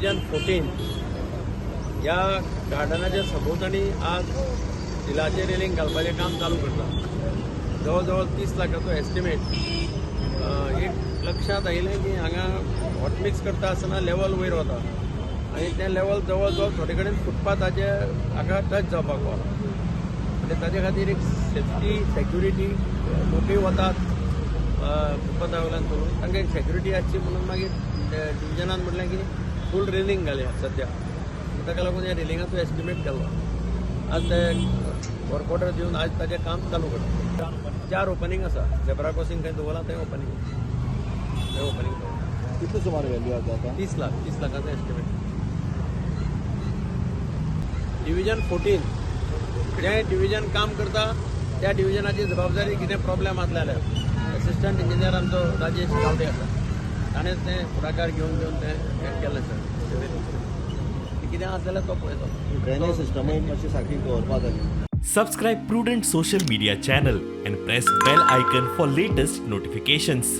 Division 14 ह्या गार्डनाच्या सभोवताणी आज स्टिलाचें railing घालपाचें काम चालू करता. जवळ जवळ 30 लाखाचो एस्टिमेट. एक लक्षांत आयलें की हांगा हॉट मिक्स करता आसतना लेवल वयर वता आनी तें लेवल जवळ जवळ थोडे कडेन फुटपाथाचे हाका टच जावपाक पावला आनी ताजे खातीर एक सेफ्टी, सेक्युरिटी, लोकूय वतात फुटपाथा वयल्यान चलून, तांकां एक सेक्युरिटी आसची म्हणून मागीर डिविजनान म्हटलें की फूल रेलिंग घालया सद्या. ताका लागून ह्या रेलिंगाचो एस्टिमेट केल्लो. आज ते वर्क ऑर्डर दिवन आज ताचें काम चालू करता. चार ओपनींग आसा. झेब्रा क्रॉसिंग खंय दवरलां थंय ओपनींग, थंय ओपनींग दवरलां. कितले सुमार व्हॅल्यू आसा आता? 30 लाख, 30 लाखाचो एस्टिमेट. डिविजन 14 जें डिविजन काम करता, त्या डिविजनाची जबाबदारी. कितें प्रॉब्लेम आसले जाल्यार असिस्टंट इंजिनियर आमचो राजेश गावडे आसा, ताणें तें फुडाकार घेवन घेवन तें हें केलें सर. कितें आसलें जाल्यार तो पळयतो. ड्रेनेज सिस्टमूय मातशी सारकी दवरपा जाय. Subscribe Prudent Social Media channel and press bell icon for latest notifications.